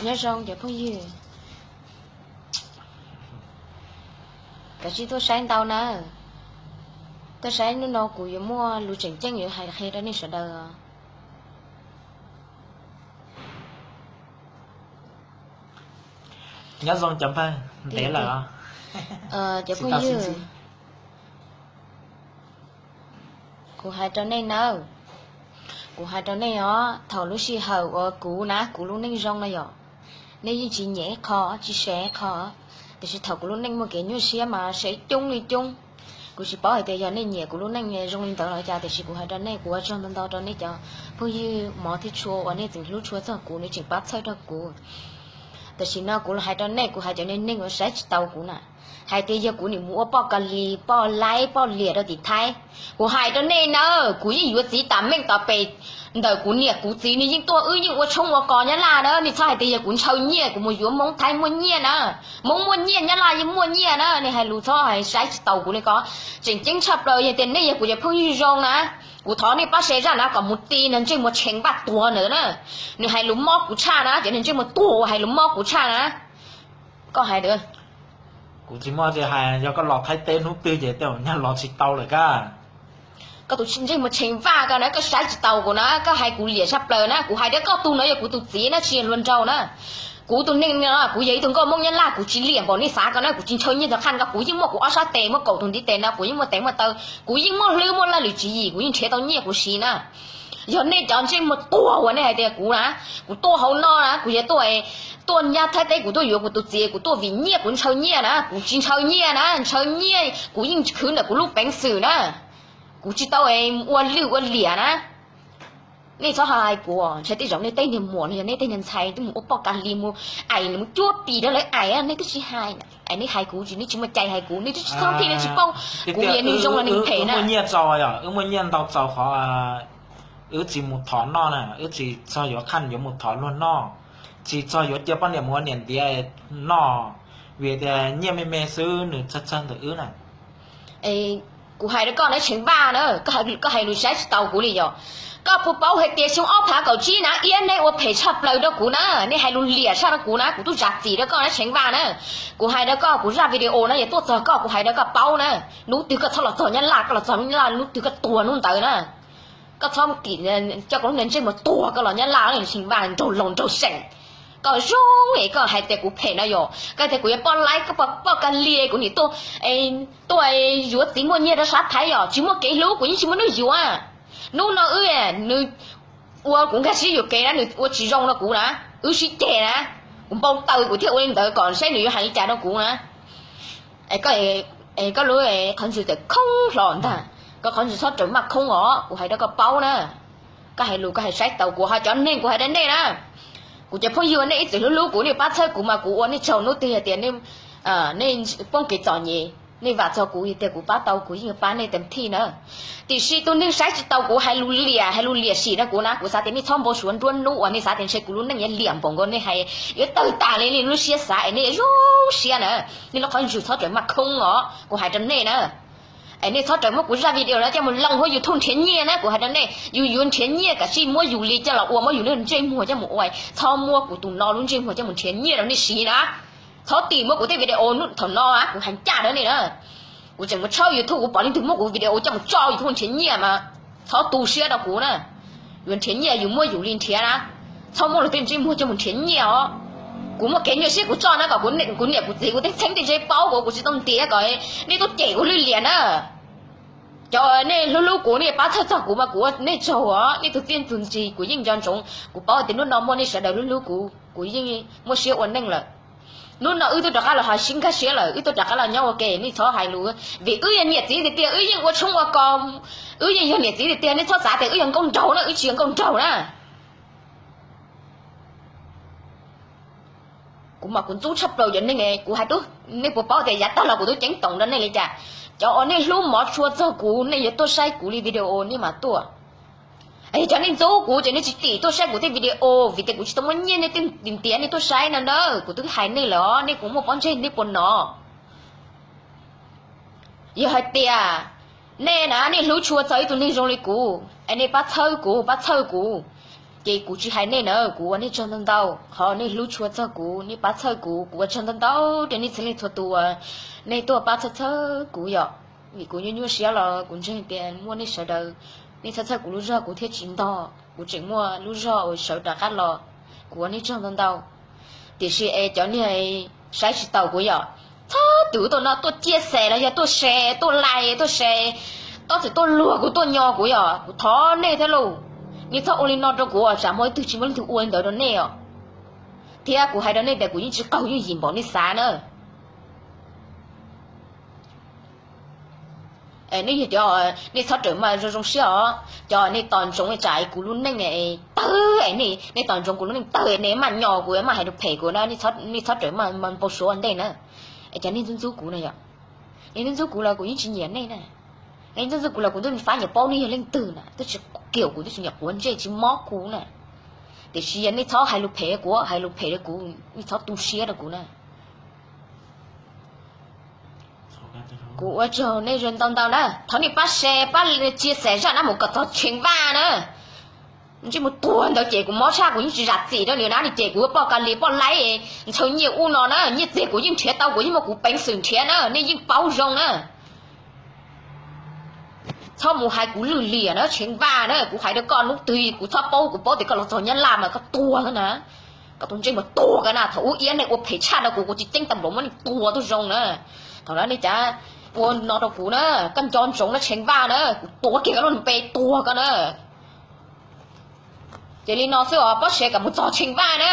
Nyob zoo cov phooj ywg, kav tsij tuaj saib ntau na. Tuaj saib hnub no kuv yuav muaj lus tseem ceeb yuav hais qhia rau nej sawv daws. Nyob zoo cov npawg, ntev lawm. Cov phooj ywg, kuv hais rau nej nawb, kuv hais rau nej os, thaum lub sij hawm uas kuv na, kuv lub neej zoo no yom, nej yeej tsis nyiam ib qho, tsis share ib qho. Tiam sis thaum kuv lub neej muaj kev nyuaj siab mas share coob li coob. Kuv tsis paub hais tias yog nej nyiam kuv lub neej zoo li ntawd los cas, tiam sis kuv hais rau nej, kuv ua tsaug ntau ntau rau nej cov phooj ywg mov thiab tshua uas nej tseem hlub tshua txog kuv, nej tseem pab txhawb rau kuv. Tam sim no kuv los hais rau nej, kuv hais cov neeg uas saib tsis taus kuv na, hais tias yog kuv nim mus ua poj kas lis, poj laib, poj liam rau tim Thaib. Kuv hais rau nej na, kuv yeej yuav txiv tas meej tas pes ntawm kuv niam kuv txiv, nws yeej tuaj, wb yeej ua tshoob ua kos Nyab Laj na. Nej txhob hais tias yog kuv ntshaw nyiaj kuv mus yuav Hmoob Thaib muaj nyiaj na, Hmoob muaj nyiaj, Nyab Laj yeej muaj nyiaj na. Nej hais lus txhob hais saib tsis taus kuv li ko. Tseem ceeb tshaj plaws yog tias nej yog kuv cov phooj ywg zoo na, kuv thov nej pab share zaj na kom mus ti nws ntsej muag Tsheej Vaj tuag ntawd na. Nws hais lus mob kuv tshaj na, cov nws ntsej muag tuag uas hais lus mob kuv tshaj na. Koj hais, kuv tsis muaj, yog koj los Thaib teb hnub twg ces tej zaum nyag los tsis tau lawm kab. Koj tus ntsej muag Tsheej Vaj ko na, koj saib tsis taus kuv na, koj hais kuv liam tshaj plaws na. Kuv hais rau koj, tus no yog kuv tus txiv na, tsis yog hluas nraug na. Kuv tus neeg no kuv yog ib tug nkauj Hmoob Nyab Laj, kuv tsis liam npaum nej xav ko na. Kuv tsis ntshaw nyiaj tag qhaj ko, kuv yeej muaj kuv ob sab tes, muaj kaum tus ntiv tes na, kuv yeej muaj teev muaj taw, kuv yeej muaj hlwb muaj laj lwm tswv yim, kuv yeej nrhiav tau nyiaj kuv siv na. Yog nej cov ntsej muag tuag uas nej hais tias kuv na, kuv tuaj hauv no na, kuv yog tuaj, tuaj nyab Thaib teb, kuv tuaj yuav kuv tus txiv, kuv tuaj vim nyiaj, kuv ntshaw nyiaj na, kuv tsis ntshaw nyiaj na. Ntshaw nyiaj kuv yeej khwv ntawm kuv lub peev xwm na, kuv tsis tau ua lwj ua liam na. Nej txhob hais kuv, ntshai tej zaum nej tej niag muam los yog nej tej niag ntxhais twb mus ua poj kas lis mus aim, mus cuab pis rau lawv aim, nej twb tsis hais. Nej hais kuv ces nej tsis muaj cai hais kuv, nej twb tsis txhob, nej tsis paub kuv yog neeg zoo los neeg phem na. Wb muaj nyiaj ntau txaus qhov wb tsis mus thov noj na, wb tsis txog yuav khaj yuav mus thov luag noj, tsis txog yuav cia poj niam mus ua niam ntiav noj, vim tias nyiaj me me xwb nws txawg txawg ntawm wb na. Kuv hais rau koj na Tsheej Vaj na, koj hais lus saib tsis taus kuv li yom. Koj puas paub hais tias xyoo ob phav kaum tsib na, iab nej ua phem tshaj plaws rau kuv na, nej hais lus liam tshaj rau kuv na, kuv twb zam txim rau koj na Tsheej Vaj na. Kuv hais rau koj, kuv zaj video na yog tuaj txog koj, kuv hais rau koj paub na. Hnub twg koj txhob los txog Nyab Laj, koj los txog Nyab Laj hnub twg koj tuag hnub ntawd na. Koj txhob kim coj koj lub niag ntsej muag tuag koj los Nyab Laj, Tsheej Vaj nraug laus nraug seem. Koj zoo es koj hais tias kuv phem no yom, koj tias kuv yog poj laib, koj poj kas lis, kuv nim tuaj, tuaj yuav txiv muaj nyiaj rau sab Thaib yom, tsis muaj kev hlub kuv yeej tsis muaj hnub yuav. Hnub no wb, nws ua kuv nkag siab yuam kev na, nws ua tsis zoo rau kuv na, wb sib ceg na, kuv npau taws kuv thiaj ua li ntawd kom saib nws yuav hais li cas rau kuv na. Koj lub qhov ntswg tawm khoob hlo ntag, koj qhov ntswg txhob raws maj khoob os, kuv hais rau koj paub na. Koj hais lus koj hais saib taus kuv, ho cov neeg kuv hais rau nej na, kuv cov phooj ywg nej ib txwm hlub hlub kuv, nej pab txhawb kuv mas kuv ua nej tsaug. Hnub twg hais tias nej poob kev txom nyem, nej vam txog kuv tias kuv pab tau, kuv yeej pab nej tes thij na. Tiam sis tus neeg saib tsis taus kuv, hais lus liam, hais lus liam sim rau kuv na, kuv xav tias nej txhob npau suav nruab hnub uas nej xav tias ntshe kuv lub neej yuav liam npaum nkaus nej hais, yuav tawg tas li nej lub siab xav es nej zoo siab na. Nej lub qhov ntswg txhob raws maj khoob os, kuv hais rau nej na. Es nej txhob raws muab kuv zaj video no coj mus looj huab YouTube nrhiav nyiaj na, kuv hais rau nej, yus yuav nrhiav nyiaj kav tsij muab yus li coj los ua, muab yus lub ntsej muag coj mus ua, txhob muab kuv tus no lub ntsej muag coj mus nrhiav nyiaj rau nej siv na. Txhob tim muab kuv tej video thaum no kuv hais ncaj rau nej na. Kuv tseem mus tshawb YouTube, kuv pom leej twg muab kuv video coj mus tso YouTube nrhiav nyiaj mas txhob tu siab rau kuv na. Yus nrhiav nyiaj yus muab yus li nrhiav na, txhob muab luag tej ntsej muag coj mus nrhiav nyiaj os. Kuv muaj kev nyuaj siab kuv tso na kom kuv niam kuv txiv kuv tej txheeb tej ze paub kuv, kuv tsis tau ntiav kom nej tuaj cem kuv lwj liam na. Cov nej hlub hlub kuv nej pab txhawb txog kuv mas kuv ua nej tsaug os, nej tus txiaj tus ntsig kuv yeej nco ntsoov, kuv paub tias hnub no muaj nej sawv daws hlub hlub kuv, kuv yeej muaj siab ua neej lawm. Hnub no wb twb rov qab los ho sib nkag siab lawm, wb twb rov qab los nyob ua ke, nej txhob hais lus, vim wb yog niam txiv tiag tiag, wb yeej ua tshoob ua kos, wb yeej yog niam txiv tiag tiag, nej txhob xav tias wb yog nkauj nraug na, wb tsis yog nkauj nraug na. Kuv mas kuv ntxub tshaj plaws cov neeg, kuv hais tub, nej puas paub tias yav tag los kuv twb ceeb toom rau nej li cas? Cov uas nej hlub mov tshua txog kuv, nej yuav tuaj saib kuv li video nej mas tuaj. Cov nej ntxub kuv ces nej tsis tim tuaj saib kuv tej video, vim tias kuv tsis tau muaj nyiaj nej thiaj ntiav nej tuaj saib no na. Kuv twb hais nej lawm os, nej puas muaj pob ntseg nej puas hnov? Yog hais tias nej na, nej hlub tshua txog ib tug neeg zoo li kuv es nej pab txhawb kuv, pab txhawb kuv. Ces kuv tsis hais nej na, kuv ua nej tsaug ntau ntau, qhov nej hlub tshua txog kuv, nej pab txhawj kuv, kuv ua tsaug ntau ntau rau nej txhua leej txhua tus uas nej tuaj pab txhawj txhawj kuv yom. Vim kuv nyuaj nyuaj siab los kuv ntseeg tias muaj nej sawv daws, nej txhawj txhawj kuv lub zog kuv thiaj tsis ntog, kuv tseem muaj lub zog uas sawv rov qab los, kuv ua nej tsaug ntau ntau. Tiam sis es cov niag saib tsis taus kuv yom, txhob twv tuaj no tuaj cia xem los yog tuaj share, tuaj like, tuaj share, tab sis tuaj luag kuv, tuaj nyo kuv yom, kuv thov nej thiab lauj. Nej txhob ua li no rau kuv os, tsam muaj ib tug tsis muaj leej twg ua li ntawd rau nej os. Thiab kuv hais rau nej tias kuv yeej tsis qaug yooj yim npaum nej xav na. Nej yog cov, nej txhob rawm mas zoo zoo siab os, cov nej tos ntsoov tsam kuv lub neej tawg, nej tos ntsoov kuv lub neej tawg nej maj nyo kuv, maj hais lus phem kuv na, nej txhob rawm mas npau suav ua ntej na. Es cov nej ntxub ntxub kuv na yom, nej ntxub ntxub kuv los kuv yeej tsis nyiam nej na. Nej ntxub ntxub kuv los kuv twb fab nyiam paub nej yog leej twg na, twb tsis kiam kuv, twb tsis nyiam quav ntsej tsis mob kuv na. Tiam sis yog nej txhob hais lus phem kuv, hais lus phem rau kuv, nej txhob tu siab rau kuv na. Kuv ua tsaug nej ntau ntau na, thov nej pab share pab cia xem zaj na mus kom txog Tsheej Vaj na. Ntsej muag tuag ntawd ces kuv mob tshaj, kuv yeej tsis zam txim rau nws na, nws ces kuv ua poj ka li poj laib, ntshaw nyiaj ub no na, nyiaj txiag kuv yeej nrhiav tau, kuv yeej muaj kuv peev xwm nrhiav na, nej yeej paub zoo na. Txhob mus hais kuv lwj liam na Tsheej Vaj na, kuv hais rau koj hnub twg kuv txhob paub, kuv paub tias koj los txog Nyab Laj mas koj tuag na. Koj tus ntsej muag tuag koj na, thaum ub iab nej ua phem tshaj rau kuv, kuv tsis ceeb tau npaum muab nej tua tuaj zoo na. Thaum no nej cav ua no rau kuv na, koj nco ntsoov na Tsheej Vaj na, kuv tuav kiag koj lub npe tuag koj na. Ces li no xwb os, pab share kom mus txog Tsheej Vaj na.